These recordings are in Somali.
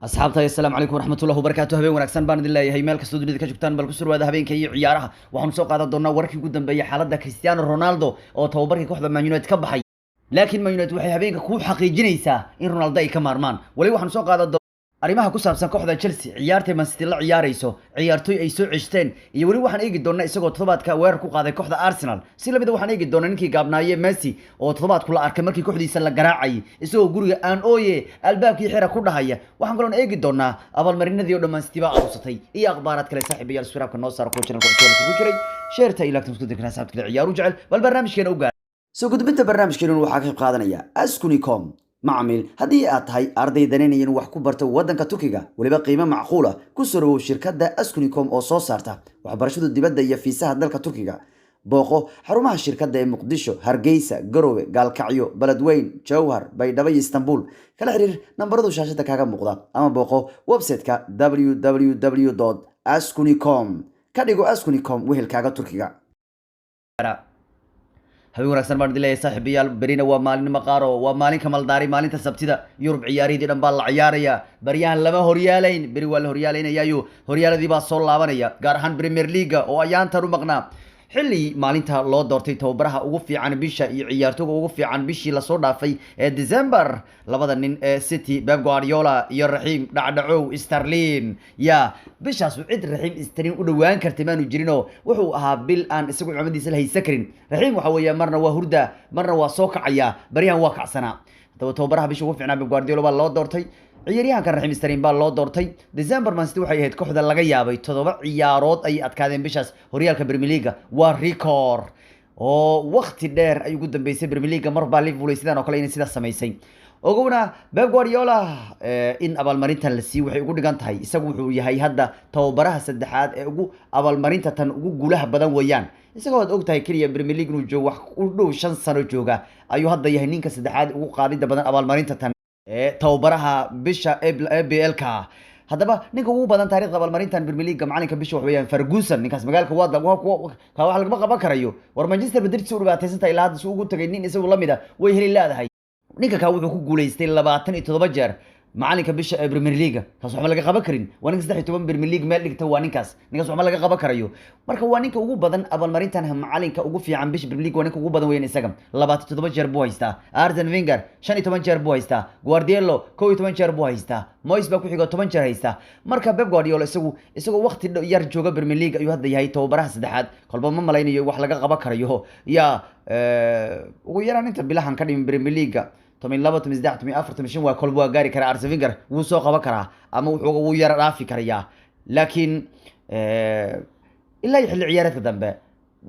Asxaabta, assalaamu calaykum waraxmatullahi wabarakaatu. Habeen wanaagsan baan idin leeyahay meel kastoo dunida ka joogtaan. Bal ku surwaada habeenka iyo ciyaaraha. Waxaanu soo qaadan doonaa wararkii ugu dambeeyay xaaladda Cristiano Ronaldo oo tababarkii kooxda Man United ka baxay, laakiin Man United waxay habeenka ku xaqiijinaysaa in Ronaldo ay ka maarmaan. Wali waxaanu soo qaadan doonaa arrimaha ku saabsan kooxda Chelsea, ciyaartay Man City la ciyaarayso, ciyaartoy ay soo ceshteen, iyo weli waxaan eegi doonaa isagoo toddobaadka weerar ku qaaday kooxda Arsenal. Si lamid a waxaan eegi doonaa ninkii gaabnaaye Messi oo toddobaadku la arkay markii kooxdiisa la garaacayay isagoo guriga aan ooye albaabkii xira ku dhahaya. Waxaan kaloon eegi doonaa abaalmarinadii oo dhammaan City baa aruusatay iyo akhbaaraad kale. Saaxiibayaal, suraabka noo saara kuwa channelka cusub ku jiray, sheerta iyo laagta isku dirkana asxaabta kale ciyaaru jecel. Bal barnaamijkeena u gaar. Soo gudbinta barnaamijkeena waxaa ka qayb qaadanaya Askunicom. Macmiil, haddii aad tahay arday danaynaya inuu wax ku barto waddanka Turkiga, weliba qiimo macquula, ku soo dhawow shirkadda Askunicom oo soo saarta waxbarashada dibadda iyo fiisaha dalka Turkiga. Booqo xarumaha shirkadda ee Muqdisho, Hargeysa, Garowe, Gaalkacyo, Beledweyn, Jowhar, Baydhabo iyo Istanbul. Kala xiriir nambaradu shaashada kaaga muuqda ama booqo website-ka www askunicom. Ka dhigo Askunicom wehelkaaga Turkiga. Habeen wanaagsan baan idin leeyahay, saaxiibayaal. Berina waa maalin maqaaro, waa maalin kamaldaari, maalinta Sabtida. Yurub ciyaarihii dhan baa la ciyaaraya. Baryahan lama horyaalayn, beri waa la horyaalaynayayo, horyaaladii baa soo laabanaya, gaar ahaan Premier League oo ayaantan u maqnaa. Xilli maalinta loo doortay tababaraha ugu fiican bisha iyo ciyaartoyga ugu fiican bishii lasoo dhaafay ee December, labada nin ee City, Pep Guardiola iyo Raheem dhacdhacow Sterling. Ya bishaasu cid Raheem Sterling u dhawaan kartay maanu jirinoo wuxuu ahaa bil aan isagu cumadiisa la haysan karin. Raheem waxa weeye marna waa hurda, marna waa soo kacaya. Baryahan waa kacsanaa. Haddaba tababaraha bisha ugu fiicnaa Pep Guardiola baa loo doortay, ciyaaryahankan Raheem Sterling baa loo doortay. December Man City waxay ahayd kooxda laga yaabay. 7 ciyaarood ayay adkaadeen bishaas horyaalka Premier League. Waa record oo waqti dheer ay ugu dambeysay Premier League mar baa Liverpool ay sidaan oo kale inay sidaas samaysay. Ogowna Pep Guardiola in abaalmarintan la siiyey waxay ugu dhigan tahay isagu wuxuu yahay hadda tababaraha saddexaad ee ugu abaalmarinta tan ugu guulaha badan weeyaan. Isagoo aad ogtahay keliya Premier League inuu joogo wax u dhow 5 sano jooga, ayuu hadda yahay ninka saddexaad ugu qaadida badan abaalmarinta tan ee tababaraha bisha EPL-ka. Haddaba ninka ugu badan taariikhda abaalmarintan Premier League macalinka bisha wax weeyaan Ferguson. Ninkaas magaalka waa ka wax lagama qaban karayo. War Manchester Madrid si u dhibaataysan ilaa hadda si ugu tagay nin isagu lamid ah way heli leedahay. Ninka kaa wuxuu ku guuleystay 27 jeer macalinka bisha ee Premier League. Taas waxba laga qaban karin. Waa ninka 13 Premier League meel dhigta. Waa ninkaas, ninkaas waxba laga qaban karayo. Marka waa ninka ugu badan abaalmarintan macalinka ugu fiican bisha Premier League. Waa ninka ugu badan weyn. Isaga 27 jeer buu haystaa. Arsene Wenger 15 jeer buu haystaa. Guardiola 11 jeer buu haystaa. Moyes baa ku xigo 10 jeer haystaa. Marka Pep Guardiola isagu isagoo waqti yar jooga Premier League ayuu hadda yahay tababaraha saddexaad. Kolba ma malaynayo wax laga qaban karayo. Yaa ugu yaraan inta bilahan ka dhimin Premier League, 12, 13, 14, 15, waa kolba waa gaari karaa. Arsene Wenger wuu soo qaban karaa ama wuxuu wuu yara dhaafi karayaa, laakiin ilaa iyo xilli ciyaareedka dambe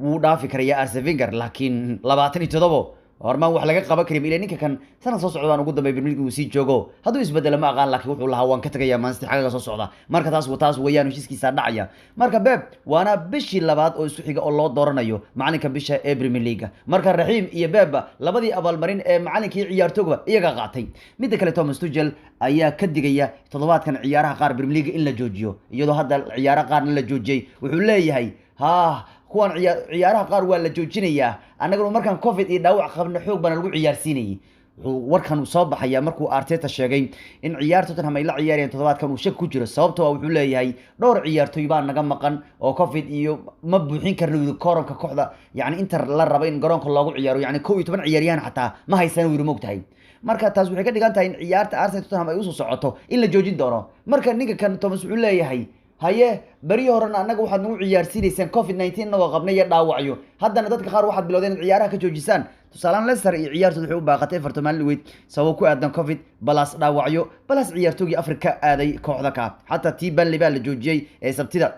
wuu dhaafi karayaa Arsene Wenger. Laakiin 27 hormaan wax laga qaban karin ila ninka kan sanad soo socda baan ugu dambeey Premier League uu sii joogo. Hadduu isbedelo ma aqaan, laakiin wuxuu lahaa waan ka tagayaa Man City xagga soo socda. Marka taas weeyaan heshiiskiisa dhacaya. Marka Pep waana bishii labaad oo isku xiga oo loo dooranayo macalinka bisha ee Premier League. Marka Raheem iyo Pep labadii abaalmarin ee macalinkii ciyaartoogba iyaga qaatay. Midda kale, Thomas Tuchel ayaa ka digaya toddobaadkan ciyaaraha qaar Premier League in la joojiyo, iyadoo hadda ciyaaraha qaarna la joojiyey. Wuxuu leeyahay ha kuwan ciyaaraha qaar waa la joojinayaa, annaguna markaan Covid iyo dhaawac qabna xoog baana lagu ciyaarsiinayay. Wuxuu warkan soo baxaya markuu Arteta sheegay in ciyaar Tottenham ay la ciyaarayeen toddobaadkan uu shak ku jiro, sababtoo ah wuxuu leeyahay dhowr ciyaartoy baa naga maqan oo Covid iyo ma buuxin karno yiri koranka kooxda. Yani inter la rabo in garoonka loogu ciyaaro, yani 11 ciyaaryahan xataa ma haysan yiri, moogtahay. Marka taas waxay ka dhigan tahay in ciyaarta Arsenal Tottenham ay usoo socoto in la joojin doono. Marka ninka kan Thomas wuxuu leeyahay, haye, beri horena annaga waxaad nagu ciyaarsiinaysaan Covid 19 nagoo qabnay iyo dhaawacyo, haddana dadka qaar waxaad bilowdeen inaad ciyaaraha ka joojisaan. Tusaalaan Leicester iyo ciyaartood waxay u baaqatay Everton maalin weyd sabab ku aadan Covid plus dhaawacyo plus ciyaartoogii Afrika aaday kooxda ka. Xataa tii Burnley baa la joojiyey ee Sabtida.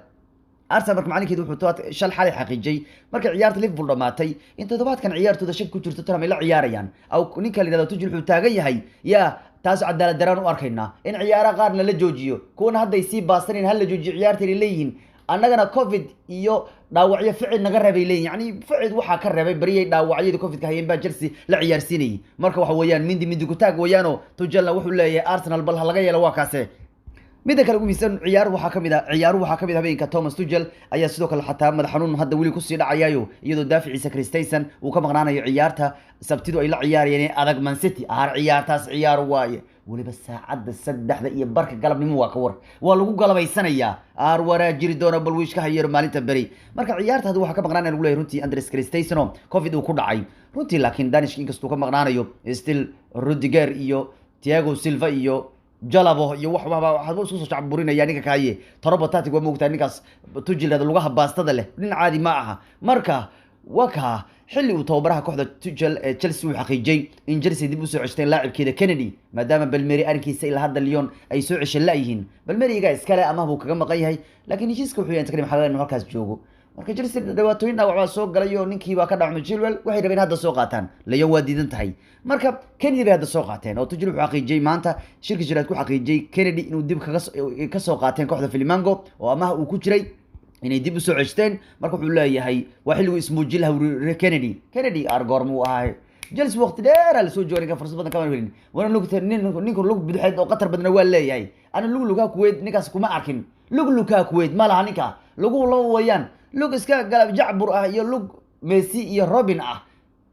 Arsenal marka macalinkeedu wuxuu todobaad shal xalay xaqiijiyey markay ciyaarta Liverpool dhamaatay in toddobaadkan ciyaartooda shak ku jirto Tottenham ay la ciyaarayaan. Aw ninka la yidhahdo Tuchel wuxuu taagan yahay, yaa taas cadaalad daraan u arkaynaa in ciyaaraha qaarna la joojiyo, kuwana hadday sii baasanayn hal la joojiyo ciyaarta ay leeyihiin, annagana Covid iyo dhaawacyo ficil naga reebay leeyihin. Yani ficil waxaa ka reebay bariyay dhaawacyadii Covidka hayeen baa Chelsea la ciyaarsiinayay. Marka waxa weeyaan mindi mindi ku taag weeyaano. Tuchelna wuxuu leeyahay Arsenal bal ha laga yeelo waa kaase. Midda kale ugu muhiimsan ciyaar waxaa kamid ah, ciyaaruhu waxaa kamid ah, habeenka Thomas Tuchel ayaa sidoo kale xataa madax xanuun hadda weli kusii dhacayayo, iyadoo daaficiisa Christensen uu ka maqnaanayo ciyaarta Sabtidu ay la ciyaarayeen adag Man City. Aar ciyaartaas ciyaar waaye, weliba saacadda 3:30 galabnimo waa ka war, waa lagu galabaysanayaa. Aar waraa jiri doona, bal wiishka hayero maalinta beri. Marka ciyaarta hadda waxaa ka maqnaanaya lagu leeyahay runtii Andres Christensen oo COVID uu ku dhacay runtii, laakiin Danishka inkastuu ka maqnaanayo, still Rudiger iyo Thiago Silva iyo Jalabo iyo wax waxba waxba isku soo shacab burinaya. Ninka kaaye Torobo Tactic waa moogtahay, ninkaas Tuchel lugaha baastada leh, nin caadi ma aha. Marka waa xilli uu tababaraha kooxda Tuchel ee Chelsea uu xaqiijiyay in Chelsea dib u soo ceshteen laacibkeeda Kennedy, maadaama Palmieri arrinkiisa ilaa hadda Lyon ay soo ceshan la'yihiin. Palmieri iyagaa iskale, amaah buu kaga maqan yahay, laakiin heshiiska wuxuu yahay inta kadib xalal inuu halkaas joogo. Marka Chelsea dhibaatooyin dhaawac baa soo galay oo ninkii baa ka dhaawacmay Chilwell, waxay rabeen hadda soo qaataan, Lyon waa diidan tahay. Marka Kennedy bay hadda soo qaateen oo Tuchel wuxuu xaqiijiyay maanta shirki jiraad ku xaqiijiyay Kennedy inuu dib kaga ka soo qaateen kooxda Flamengo oo amaah uu ku jiray, inay dib usoo ceshteen. Marka wuxuu leeyahay waa xilligu ismuujin lahaa Kennedy. Kennedy argoormuu ahay Chelsea waqti dheer la soo joogay, ninka fursad badan kama helin. Wana lugta ninku lug bidixeed oo qatar badna waa leeyahay. Ana lug lugaa Kuwait ninkaas kuma arkin, lug lugaa Kuwait ma laha ninka, lugu laba wayaan, lug iska galab jacbur ah iyo lug Messi iyo Robin ah.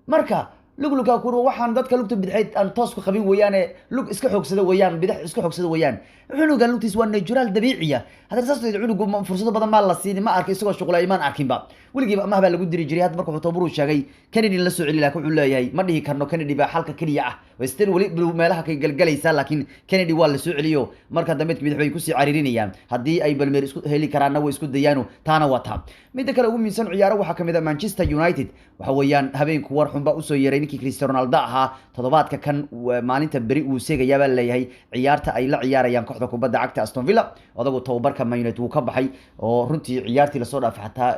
Marka lug lugaa Kuwait waxaan dadka lugta bidixeed aan toos ku qabin weeyaane, lug iska xoogsada weeyaan, bidix iska xoogsada weeyaan. Cunugan lugtiis waa natural dabiiciya. Haddana saas cunugu fursado badan maa la siinin, ma arkin isagoo shuqulay, maan arkinba weligiiba, amaah baa lagu diri jiray. Hadda marka wuxuu tababaruu sheegay Kennedy la soo celi, laakiin wuxuu leeyahay ma dhihi karno Kennedy baa xalka keliya ah, still weli meelaha kay galgalaysaa, laakiin Kennedy waa la soo celiyo. Marka dambeedka bidix bay kusii cariirinayaan, haddii ay Palmieri isku heli karaanna way isku dayaano. Taana waa taa. Midda kale ugu muhiimsan ciyaaro waxaa kamid ah Manchester United. Waxa weeyaan habeenku war xun baa usoo yeeray ninkii Cristiano Ronaldo ahaa. Toddobaadka kan maalinta beri uu seegayaa baa leeyahay ciyaarta ay la ciyaarayaan kooxda kubadda cagta Aston Villa. Odagu tababarka Man United wuu ka baxay oo runtii ciyaartii lasoo dhaafay xataa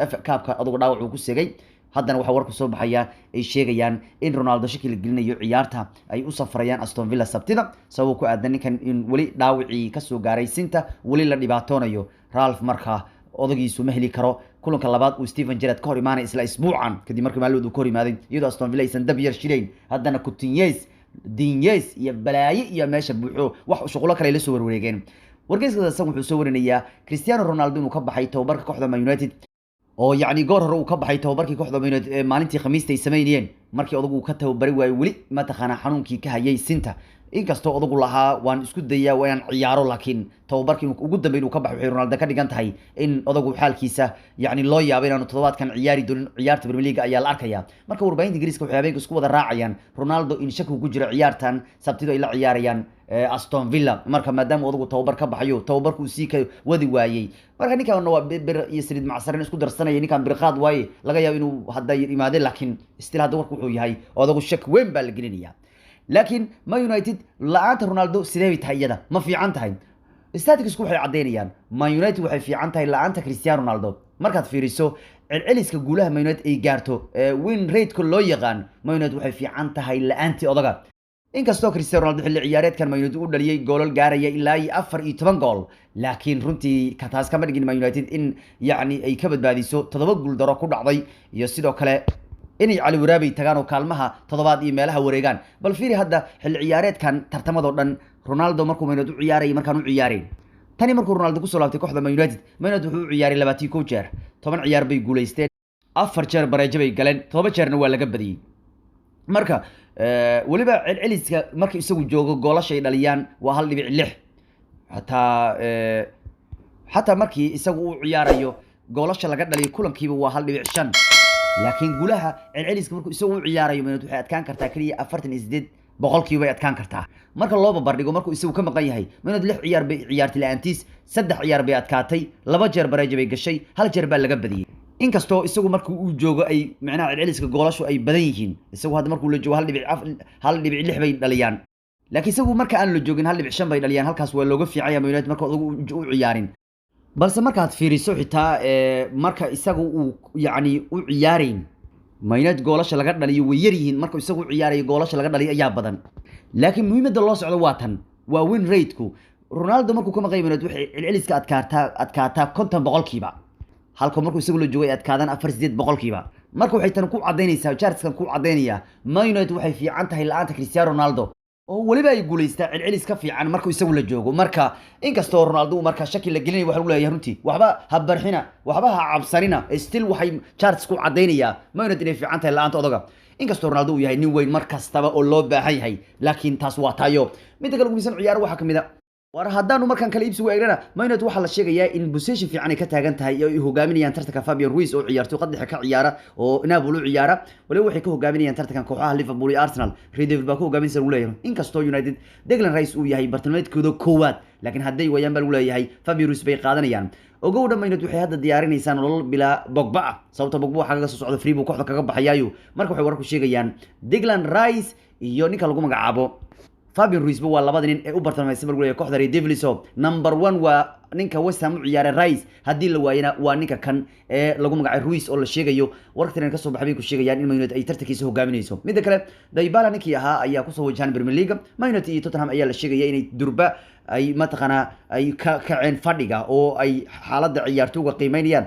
FA Cup-ka adugu dhaawac uu ku seegay. Haddana waxaa warku soo baxaya ay sheegayaan in Ronaldo shaki la gelinayo ciyaarta ay u safrayaan Aston Villa Sabtida, sababo ku aadan ninkan in weli dhaawacii kasoo gaaray sinta weli la dhibaatoonayo Ralph. Markaa odagiisu ma heli karo kulanka labaad uu Steven Gerrard ka hor imaanay isla isbuucan, kadib markii maalmood uu ka hor imaaday, iyadoo Aston Villa aysan dab yar shidayn. Haddana Coutinho, Dinyes iyo balaaye iyo meesha buuxo, wax shuqulo kale ay la soo warwareegeen. Wargeyska dasan wuxuu soo warinayaa Cristiano Ronaldo inuu ka baxay tababarka kooxda Man United, oo yacni goor hore uu ka baxay tababarkii kooxda Man United ee maalintii Khamiista ay sameynayeen, markii odagu uu ka tababari waayey weli mataqaanaa xanuunkii ka hayay sinta. Inkastoo odagu lahaa waan isku dayaa waa inaan ciyaaro, laakiin tababarkii ugu dambeyn uu ka baxay waxay Ronaldo ka dhigan tahay in odagu xaalkiisa yacni loo yaabo inaanu toddobaadkan ciyaari doonin ciyaarta Premier League ayaa la arkaya. Marka warbaahinta Ingiriiska waxay habeenka isku wada raacayaan Ronaldo in shaki ku jiro ciyaartan Sabtidu ay la ciyaarayaan Aston Villa, marka maadaama odagu tababar ka baxayo, tababarku uu sii ka wadi waayey. Marka ninkan waa bir iyo saliid macsarin isku darsanaya, ninkan birqaad waaye, laga yaabo inuu hadda yimaade, laakiin still hadda warku wuxuu yahay odagu shaki weyn baa la gelinaya. Laakiin Man United la-aanta Ronaldo sidee bay tahay? Iyada ma fiican tahay? Statisticsku waxay caddaynayaan Man United waxay fiican tahay la-aanta Cristiano Ronaldo. Markaad fiiriso celceliska guulaha Man United ay gaarto, win rate-ka loo yaqaan, Man United waxay fiican tahay la-aantii odaga. Inkastoo Cristiano Ronaldo xilli ciyaareedkan Man United u dhaliyay goolal gaaraya ilaa iyo 14 gool, laakiin runtii taas kama dhigin Man United in yacni ay ka badbaadiso 7 guuldaro ku dhacday iyo sidoo kale inay cali waraabay tagaan oo kaalmaha toddobaad iyo meelaha wareegaan. Bal fiiri hadda xilli ciyaareedkan tartamadoo dhan Ronaldo markuu Man United u ciyaarayay, markaan u ciyaarayn. Tani markuu Ronaldo kusoo laabtay kooxda Man United, Man United wuxuu u ciyaaray 21 jeer, 10 ciyaar bay guulaysteen, 4 jeer bareejo bay galeen, 7 jeerna waa laga badiyey. Marka weliba celceliska marka isagu joogo goolasha ay dhaliyaan waa 1.6. Xataa markii isagu uu ciyaarayo goolasha laga dhaliyo kulankiiba waa 1.5, laakiin guulaha celceliska markuu isagu u ciyaarayo Man United waxay adkaan kartaa keliya 48% bay adkaan kartaa. Marka loo barbardhigo markuu isagu ka maqan yahay, Man United lix ciyaar bay ciyaartay la-aantiis, saddex ciyaar bay adkaatay, 2 jeer bareejo bay gashay, hal jeer baa laga badiyey. Inkastoo isagu markuu uu joogo ay macnaha celceliska goolashu ay badan yihiin, isagu hadda markuu la joogo 1.6 bay dhaliyaan, laakiin isagu marka aan la joogin 1.5 bay dhaliyaan. Halkaas waa looga fiicanya Man United marka odagu u ciyaarin. Balse markaad fiiriso xitaa marka isagu uu yacni u ciyaarayn, Man United goolasha laga dhaliyo way yar yihiin. Marka isagu u ciyaarayo goolasha laga dhaliyo ayaa badan, laakiin muhiimadda loo socdo waa tan, waa win rate-ku. Ronaldo markuu ka maqan yahay Man United waxay celceliska adkaataa 50%, halka markuu isagu la joogay ay adkaadaan 48%. Marka waxay tan ku cadaynaysaa, chartskan ku cadaynaya, Man United waxay fiican tahay la-aanta Cristiano Ronaldo. Oo weliba ay guulaystaa celcelis ka fiican markuu isagu la joogo. Marka inkastoo Ronaldo uu markaa shaki la gelinay, waxa lagu leeyahay runtii waxba ha barxina, waxba ha cabsanina. Still waxay charts ku cadaynayaa Man United inay fiican tahay la'aanta odaga, inkastoo Ronaldo uu yahay nin weyn mar kastaba oo loo baahan yahay, laakiin taas waa tayo. Midda kale gumaysan ciyaar waxaa kamid a war haddaanu markaan kala iibsigu eegnana, Man United waxaa la sheegayaa in position fiican ay ka taagan tahay oo ay hogaaminayaan tartanka Fabian Ruiz oo ciyaartoy qad dhexe ka ciyaara oo Napoli u ciyaara. Waliba waxay ka hogaaminayaan tartankan kooxaha Liverpool iyo Arsenal. Red Devil baa ku hogaaminaysa lagu leeyahay, inkastoo United Declan Rice uu yahay bartilmaameedkooda koowaad, laakiin hadday waayaan baa lagu leeyahay Fabian Ruiz bay qaadanayaan. Ogow dhan, Man United waxay hadda diyaarinaysaa nolol bilaa Pogba ah, sababta Pogba waxaa kaga soo socda free buu kooxda kaga baxayaayo. Marka waxay wararku sheegayaan Declan Rice iyo ninka lagu magacaabo Fabian Ruiz waa labada nin ee u bartilmaamaysan baa lagu leeyahay kooxda Red Devils. Number 1 waa ninka West Ham u ciyaaray Rice, haddii la waayana waa ninka kan ee lagu magacaabay Ruiz oo la sheegayo. Wararka ka soo baxay bay ku sheegayaan in Man United ay tartankiisa hogaaminayso. Midda kale, Dybala ninkii ahaa ayaa kusoo wajahan Premier League. Man United iyo Tottenham ayaa la sheegaya inay durba ay mataqaanaa ay ka kaceen fadhiga oo ay xaaladda ciyaartooyga qiimeynayaan,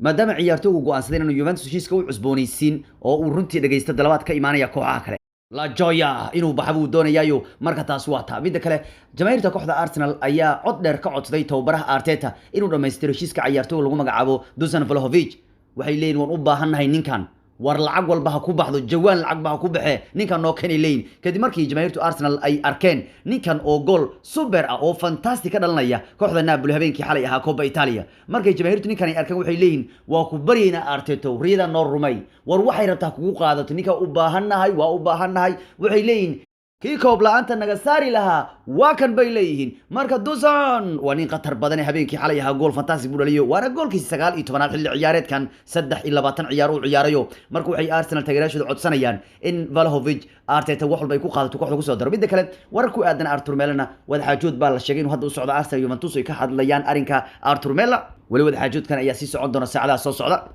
maadaama ciyaartooygu go'aansaday inuu Juventus heshiiska u cusboonaysiin oo uu runtii dhageysto dalabaad ka imaanaya kooxaha kale. La Joya inuu baxa buu doonayaayo. Marka taas waa taa. Midda kale, jamaahiirta kooxda Arsenal ayaa cod dheer ka codsaday tababaraha Arteta inuu dhammaystiro heshiiska ciyaartooyga lagu magacaabo Dusan Vlahovic. Waxay leeyihin waan u baahannahay ninkan, war lacag walba ha ku baxdo, jawaan lacag ba ha ku baxee, ninkan noo keenay leeyihin, kadib markii jamaahiirtu Arsenal ay arkeen ninkan oo gool super ah oo fantastic ka dhalanaya kooxda Napoli habeenkii xalay ahaa Coppa Italia. Markay jamaahiirtu ninkan ay arkeen, waxay leeyihin waa ku baryaynaa Arteta, riyada noo rumay, war waxay rabtaa kugu qaadato, ninka u baahannahay, waa u baahannahay. Waxay leeyihin kii koob la-aanta naga saari lahaa waa kan bay leeyihiin. Marka Dusan waa nin khatar badan ee habeenkii xalay ahaa gool fantastic buu dhaliyo, waana goolkiisi 19aad xilli ciyaareedkan, 23 ciyaar uu ciyaarayo. Marka waxay Arsenal taageerayaashooda codsanayaan in Vlahovic Arteta wax walba ay ku qaadato kooxda kusoo daro. Midda kale, warar ku aadan Arthur Melana, wadaxaajood baa la sheegay inuu hadda u socdo Arsenal. Juventus ay ka hadlayaan arrinka Arthur Mela. Weli wadaxaajoodkan ayaa sii socon doona saacadaha soo socda.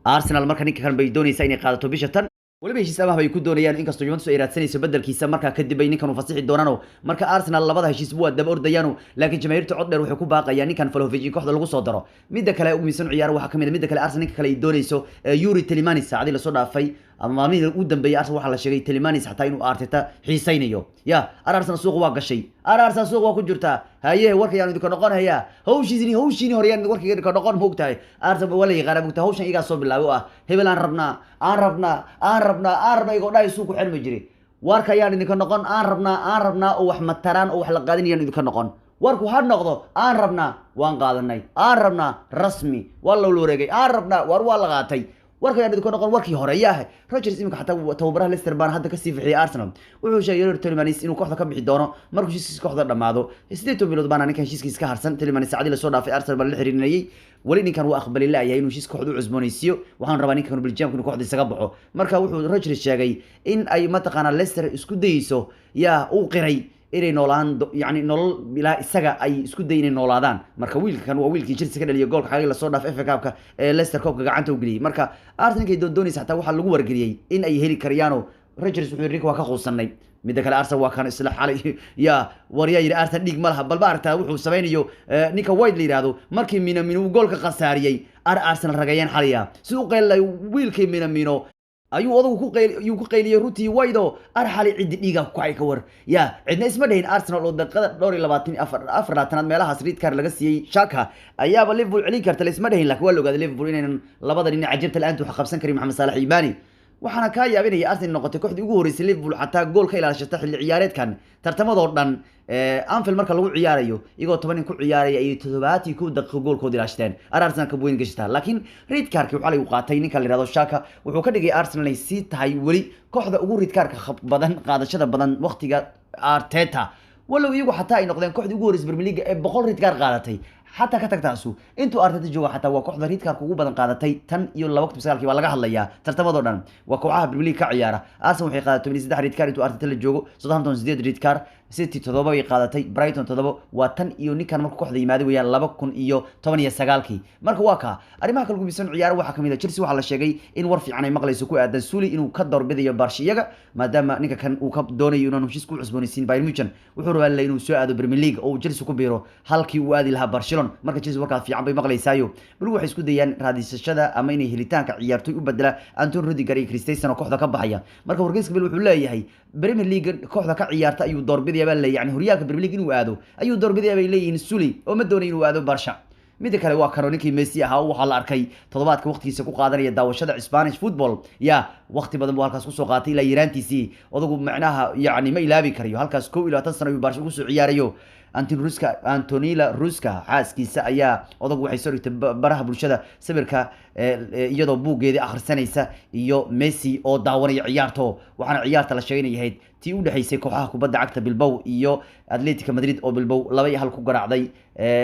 Arsenal marka ninka kan bay doonaysaa inay qaadato bisha tan, weliba heshiis amaah bay ku doonayaan, inkastoo Juventus ay raadsanayso bedelkiisa. Markaa kadib ay ninkan u fasixi doonaano. Marka Arsenal labada heshiisba waa daba ordayaano, laakiin jamaahiirta cod dheer waxay ku baaqayaan ninkan Vlahovic in kooxda lagu soo daro. Midda kale ugu miisan ciyaar waxaa kamid ah midda kale Arsenal ninka kale ay doonayso Yuri Tielemans. Saacadii lasoo dhaafay ama maalmihii ugu dambeeyay Arsenal waxaa la sheegay Tielemans xataa inuu Arteta xiisaynayo. Ya ar Arsenal suuq waa gashay, ar Arsenal suuq waa ku jirtaa. Haye, warka yaan idinka noqon hayaa, hawshiisini hawshiini hore yaan warkayga idinka noqon. Moogtahay Arsenal waa la yaqaana, moogtahay hawshan iyagaa soo bilaabay oo ah hebel aan rabnaa, aan rabnaa, aan rabnaa, aan rabnaa, igoo dhahay suuq ku xirmi jiray. Warka ayaan idinka noqon, aan rabnaa, aan rabnaa oo wax mataraan oo wax la qaadanayaan idinka noqon. Warku ha noqdo aan rabnaa, waan qaadanay, aan rabnaa, rasmi waa la wareegay, aan rabnaa, war waa la qaatay. Warka ayaan idinka noqon warkii hore yahay. Rodgers iminka xataa tababaraha Leicester baan hadda kasii fixiyay Arsenal. Wuxuu sheegay Yuri Tielemans inuu kooxda ka bixi doono markuu heshiiskiisa kooxda dhamaado. 18 bilood baana ninkan heshiiskiisa ka harsan. Tielemans saacadii lasoo dhaafay Arsenal baa la xiriirinayay. Weli ninkan wuu aqbali la'yahay inuu heshiiska kooxda u cusboonaysiiyo. Waxaan rabaa ninkan Belgiumka inuu kooxda isaga baxo. Marka wuxuu Rodgers sheegay in ay mataqaanaa Leicester isku dayeyso, yaa uu qiray inay noolaan, yani nolol bilaa isaga ay isku day inay noolaadaan. Marka wiilka kan waa wiilkii Chelsea ka dhaliyay goolka xagii lasoo dhaaf FA Cup-ka ee Leicester koobka gacanta u geliyay. Marka Arsenal inkay doondoonaysa xataa waxaa lagu wargeliyay in ay heli karayaano. Rodgers wuxuu yidhi ninka waa ka quusanay. Midda kale, Arsenal waa kan isla xalay ya war yaa yidhi Arsenal dhiig ma laha. Balba aragtaa wuxuu samaynayo ninka White la yidhaahdo markii Minamino uu goolka khasaariyey. Ar Arsenal ragayeen xalaya si u qeylay wiilkii Minamino ayuu odagu ku qayl ayuu ku qayliyay runtii Waydo. Ar xalay ciddi dhiiga ku kacay ka war ya cidna isma dhahin Arsenal oo daqiiqada dhowr iyo labaatan afar afar labaatanaad meelahaas red card laga siiyey Xhaka ayaaba Liverpool celin karta, la isma dhahin, laakiin waa la ogaaday Liverpool inaynan labada nin cajabta la'aanta wax qabsan karin, Maxamed Salah iyo Mane. Waxaana kaa yaabinaya Arsenal noqotay kooxdii ugu horeysay Liverpool xataa gool ka ilaashata xilli ciyaareedkan tartamadoo dhan. Anfield marka lagu ciyaarayo, iyagoo 10 nin ku ciyaaraya ayay 71 daqiiqo goolkooda ilaashteen. Ar Arsenal ka weyn gashataa, laakiin red cardki waxaa lagu qaatay ninka la yihahdo Xhaka wuxuu ka dhigay Arsenal inay sii tahay weli kooxda ugu red cardka badan, qaadashada badan waqtiga Arteta, walow iyagu xataa ay noqdeen kooxdii ugu horeysay Premier League ee 100 red card qaadatay. Xataa ka tagtaasu intuu Arteta jooga xataa waa kooxda red cardka ugu badan qaadatay tan iyo 2009kii baa laga hadlayaa. Tartamadoo dhan waa kooxaha Premier League ka ciyaara. Arsenal waxay qaadatay 13 red card intuu Arteta la joogo, Southampton 8 red card, City 7 bay qaadatay, Brighton 7. Waa tan iyo ninkan markuu kooxda yimaaday weeyaan 2019kii. Marka waa kaa. Arrimaha kale gumisan ciyaar waxaa kamid ah Chelsea waxaa la sheegay in war fiican ay maqlayso ku aadan Suli inuu ka doorbidayo Barca iyaga, maadaama ninka kan uu ka doonayo inuu heshiis ku cusboonaysiin Bayern Munich. Wuxuu rabaa inuu soo aado Premier League oo uu Chelsea ku biiro halkii uu aadi lahaa Barcelona. Barcelona. Marka Chelsea warkaas fiican bay maqlaysaayo, bal waxay isku dayaan raadisashada ama inay helitaanka ciyaartoy u bedela Antonio Rudiger iyo Christensen oo kooxda ka baxaya. Marka wargeyska Bild wuxuu leeyahay Premier League kooxda ka ciyaarta ayuu doorbidaya baa leeyahay, yani horyaalka Premier League inuu aado ayuu doorbidaya bay leeyihiin Suli, oo ma doonayo inuu aado Barca. Midda kale waa kano ninkii Messi ahaa, waxaa la arkay toddobaadka waqtigiisa ku qaadanaya daawashada Spanish football. Ya waqti badan buu halkaas kusoo qaatay ilaa yaraantiisii odagu, macnaha yacni ma ilaabi karayo halkaas. 21 sano ayuu Barca ugu soo ciyaarayo. Anton Ruska, Antonella Ruska xaaskiisa ayaa odagu waxay soo dhigtay baraha bulshada sawirka iyadoo buuggeedii akhrisanaysa iyo Messi oo daawanaya ciyaarto. Waxaana ciyaarta la sheegay inay ahayd tii u dhexaysay kooxaha kubadda cagta Bilbao iyo Atletico Madrid, oo Bilbao 2-1 ku garaacday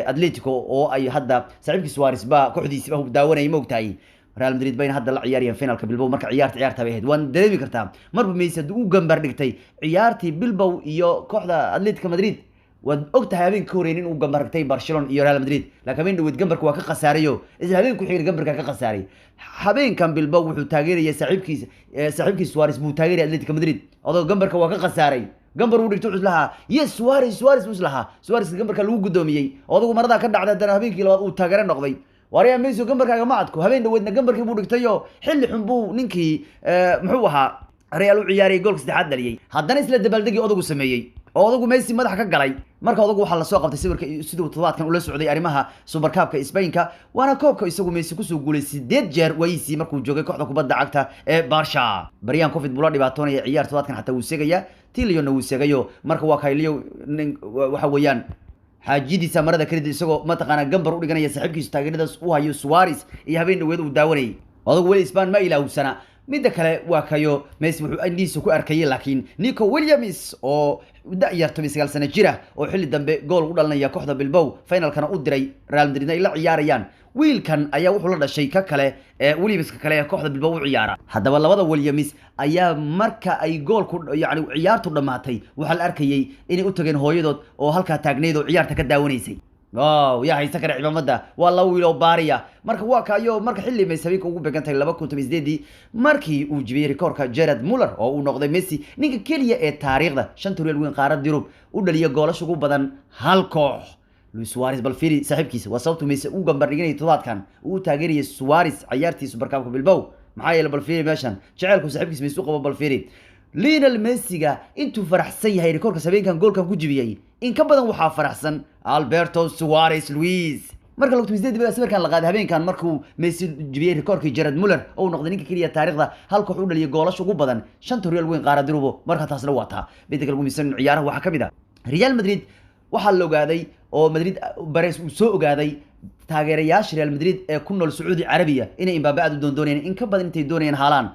Atletico, oo ay hadda saaxiibkii Suarez ba kooxdiisiba daawanayay, ma ogtahay? Real Madrid bayna hadda la ciyaarayaan finalka Bilbao. Marka ciyaarta bay ahayd, waan dareemi kartaa marba Messi hadduu u gambar dhigtay ciyaartii Bilbao iyo kooxda Atletico Madrid, waad og tahay habeenka ka horeyn in uu gambar dhigtay Barcelona iyo Real Madrid, laakiin habeen dhaweyd gambarka waa ka khasaarayo, isla habeen ku xigay gambarka ka khasaaray. Habeenkan Bilbao wuxuu taageerayay saaxiibkiisa, saaxiibkiisa Suarez buu taageerayay Atletico Madrid. Odoo gambarka waa ka khasaaray, gambar uu dhigto wuxuu lahaa yes Suarez, Suarez buu lahaa, Suarez gambarka lagu gudoomiyey, odagu maradaa ka dhacday. Haddana habeenkii labaad uu taageero noqday. Waaryaa Messi, gambarkaaga ma adko. Habeen dhaweydna gambarkii buu dhigtayo, xilli xun buu ninkii muxuu ahaa Real u ciyaarayay goolka saddexaad dhaliyay, haddana isla dabaaldegii odagu sameeyey oo odagu Messi madaxa ka galay. Marka odagu waxaa lasoo qabtay sawirka siduu toddobaadkan ula socday arrimaha Supercupka Spainka, waana koobka isagu Messi kusoo guulay 8 jeer waayiisii markuu joogay kooxda kubadda cagta ee Barca. Baryahan Covid buu la dhibaatoonaya, ciyaar toddobaadkan xataa wuu segaya, Tiliona wuu segayo. Marka waa Kailiyo nin waxa weeyaan xaajiyadiisa marada kalida, isagoo mataqaanaa gambar u dhiganaya saaxiibkiisu taageeradaas u hayo Suarez iyo habeen dhaweed uu daawanayay. Odagu weli Spain ma ilaawsana. Midda kale waa kayo Messi wuxuu indhihiisa ku arkayay laakiin Nico Williams oo da-yar, 19 sano jira, oo xilli dambe gool u dhalinaya kooxda Bilbao, finalkana u diray Real Madridna ay la ciyaarayaan. Wiilkan ayaa wuxuu la dhashay ka kale ee Williamska kale ee kooxda Bilbao u ciyaara. Haddaba labada Williams ayaa marka ay goolku yacni ciyaartu dhammaatay waxaa la arkayay inay u tageen hooyadood oo halkaa taagnayd oo ciyaarta ka daawanaysay. Wow, yaa haysan kara cimaamada? Waa laba wiil oo baariya. Marka waa kayo marka xilli Messi habeenka ugu beegan tahay 2018-dii markii uu jibiyey rikoorka Gerard Muller, oo uu noqday Messi ninka keliya ee taariikhda shanta horyaal weyn qaaradda Yurub u dhaliya goolasha ugu badan hal koox. Luis Suarez bal fiiri saaxiibkiisa, waa sababtu Messi u gambar dhiganayay toddobaadkan uu u taageerayay Suarez ciyaartii Supercupka Bilbao. Maxaa yeelay bal fiiri meeshan jaceylku saaxiibkiisa Messi u qabo. Bal fiiri Lionel Messiga intuu faraxsan yahay rikoorka habeenkan goolkan ku jibiyey, in ka badan waxaa faraxsan Alberto Suarez Luis. Marka lagtu sideed baa sawirkan la qaaday habeenkan markuu Messi jibiyey rikoorkii Gerard Muller, oo uu noqday ninka keliya taariikhda hal koox u dhaliyay goolasha ugu badan shanta horyaal weyn qaaradda Yurub. Marka taasna waa taa. Midda kale ugu muhiimsan ciyaaraha waxaa ka mid ah Real Madrid. Waxaa la ogaaday oo Madrid Perez uu soo ogaaday taageerayaasha Real Madrid ee ku nool Sacuudi Carabiya inay Mbappe aad u doondoonayaan, in ka badan intay doonayaan Haaland.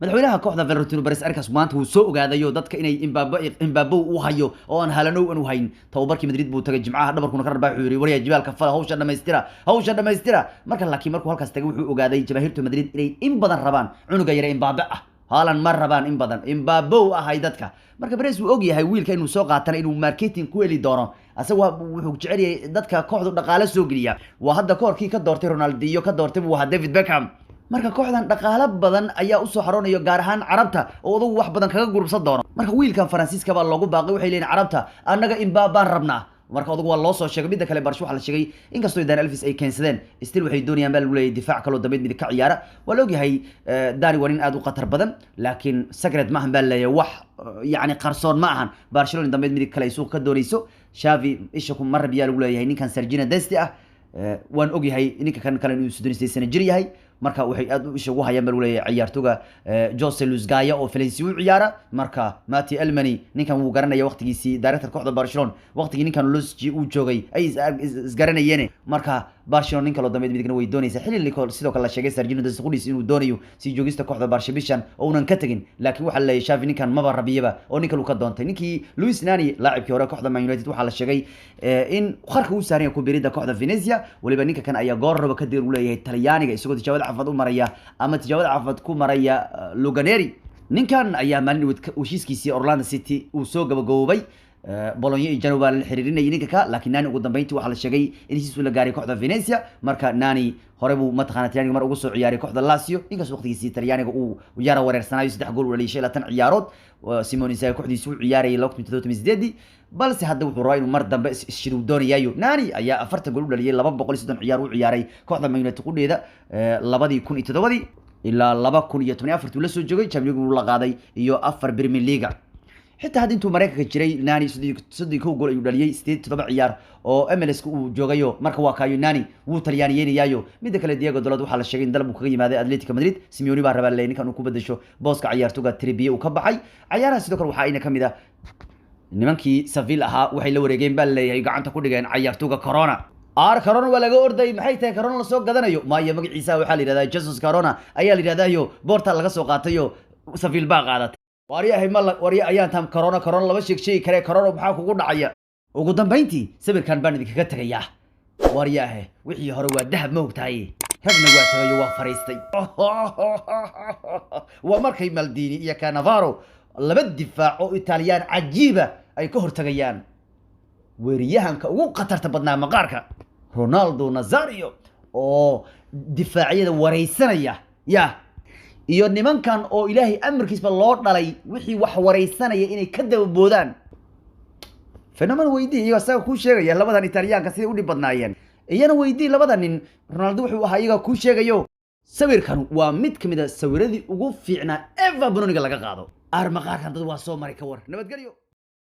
Madaxweynaha kooxda Florentino Perez arkaas maanta wuu soo ogaadayo dadka inay Mbappe u hayo oo aan Haaland u hayn. Tababarkii Madrid buu tagay Jimcaha, dhabarkuna ka rarbaa, wuxuu yiri waryaa jibaalka fala, hawsha dhamaystira, hawsha dhamaystira. Marka laakiin markuu halkaas tagay wuxuu ogaaday jamaahiirta Madrid inay in badan rabaan cunuga yare Mbappe ah, Haaland ma rabaan, in badan Mbappe u ahay dadka. Marka Perez wuu og yahay wiilka inuu soo qaatana inuu marketing ku heli doono, asaga wuxuu jecel yahay dadka kooxdu dhaqaale soo geliya. Waa hadda koorkii ka doortay Ronaldinho, ka doortay buu ahaa David Beckham. Marka kooxdan dhaqaale badan ayaa usoo xaroonayo, gaar ahaan Carabta oo odagu wax badan kaga gurubsan doono. Marka wiilkan Faransiiska baa loogu baaqay, waxay leeyihin Carabta annaga Mbappaan rabnaa. Marka odagu waa loo soo sheegay. Midda kale Barsh waxaa la sheegay inkastoo Dani Alves ay keensadeen, still waxay doonayaan baa lagu leeyahay difaac kaloo dambeyd midig ka ciyaara. Waa la ogyahay Dani waa nin aad u khatar badan, laakiin secret ma ahan baa laleeyahay, wax yacni qarsoon ma ahan Barcelona dambeyd midig kale ay suuq ka doonayso. Xavi isha ku marab yaa lagu leeyahay ninkan Sergino Dest ah. Waan ogyahay ninka kan kale inuu 38 sano jir yahay. Marka waxay aad u isha ugu hayaan baa lagu leeyahay ciyaartoga Jose Luis Gaya oo Valencia u ciyaara. Marka Mati Elmani ninkan wuu garanaya, waqtigiisii director kooxda Barcelona, waqtigii ninkan Lusji uu joogay ay isgaranayeen. Marka Barcelona nin kaloo dambeed midigna way doonaysaa, xilli sidoo kale la sheegay Sergino Dest qudhiis inuu doonayo sii joogista kooxda Barca bishan oo uunan ka tagin. Laakiin waxaa la leeyahay Xavi ninkan maba rabiyaba oo ninkan uu ka doontay ninkii Luis Nani, laacibkii hore kooxda Man United. Waxaa la sheegay in qarka uu saaran yahay ku biirida kooxda Venezia. Waliba ninka kan ayaa goor raba ka dir uu leeyahay Talyaaniga, isagoo tijaabada caafimaad u maraya ama tijaabada caafimaad ku maraya Luganeri. Ninkan ayaa maalin dhaweyd heshiiskiisii Orlando City uu soo gabagaboobay. Bologna iyo Genoa la xiriirinayay ninka ka, laakiin Nani ugu dambeyntii waxaa la sheegay in heshiis la gaaray kooxda Venezia. Marka Nani hore buu mataqaana Talyaaniga mar ugu soo ciyaaray kooxda Lazio, inkastoo waqtigiisii Talyaaniga uu yara wareersanayo. 3 gool u dhaliyay 25 ciyaarood Simone Inzaghi kooxdiisu u ciyaarayay 2078, balse hadda wuxuu rabaa inuu mar dambe isshiduu doonayayo. Nani ayaa 40 gool u dhaliyay 230 ciyaar u ciyaaray kooxda Man United qudheeda 2007 ilaa 2014 la soo joogay. Champions League la qaaday iyo 4 Premier League. Xitaa hadda intuu Mareykanka jiray, Nani 31 gool ayuu dhaliyay 87 ciyaar oo MLS uu joogayo. Marka waa kaayo, Nani wuu talyaaniyeynayaayo. Midda kale, Diego Dalot waxaa la sheegay in dalab uu kaga yimaaday Atletico Madrid. Simeone baa rabaa leeyahay ninkan uu ku bedesho booska ciyaartoyga Trippier uu ka baxay ciyaaraha. Sidoo kale waxaa ayna kamid ah nimankii Sevilla ahaa waxay la wareegeen baa leeyahay, gacanta ku dhigeen ciyaartoyga Corona. Ar Corona waa laga orday. Maxay tahay Corona lasoo gadanayo? Maayo, magaciisa waxaa la yidhahdaa Jesus Corona ayaa la yidhahdayo, Porto laga soo qaatayo, Sevilla baa qaadatay. Waryahay ma warya ayaan tam Corona, Corona lama sheeg sheegi kare. Corona maxaa kugu dhacaya? Ugu dambeyntii sawirkan baan idinkaga tegayaa. Waryahe, wixii hore waa dahab, ma ogtahay? Ragna waa tagayo, waa fariistay. Waa markay Maldini iyo Cannavaro, laba difaac oo Italiyaan cajiiba, ay ka hortagayaan weeriyahanka ugu khatarta badnaa maqaarka, Ronaldo Nazario, oo difaacyada wareysanaya ya iyo nimankan oo Ilaahay amarkiisba loo dhalay wixii wax wareysanaya inay ka dababoodaan. Phenomenon weydii, iyago isaga kuu sheegaya labadan Italyaanka siday u dhib badnaayeen. Iyana weydii labada nin Ronaldo wuxuu ahaa, iyaga kuu sheegayo. Sawirkan waa mid kamid a sawiradii ugu fiicnaa ever banoniga laga qaado. Aar maqaarkan dad waa soo maray, ka war. Nabadgelyo.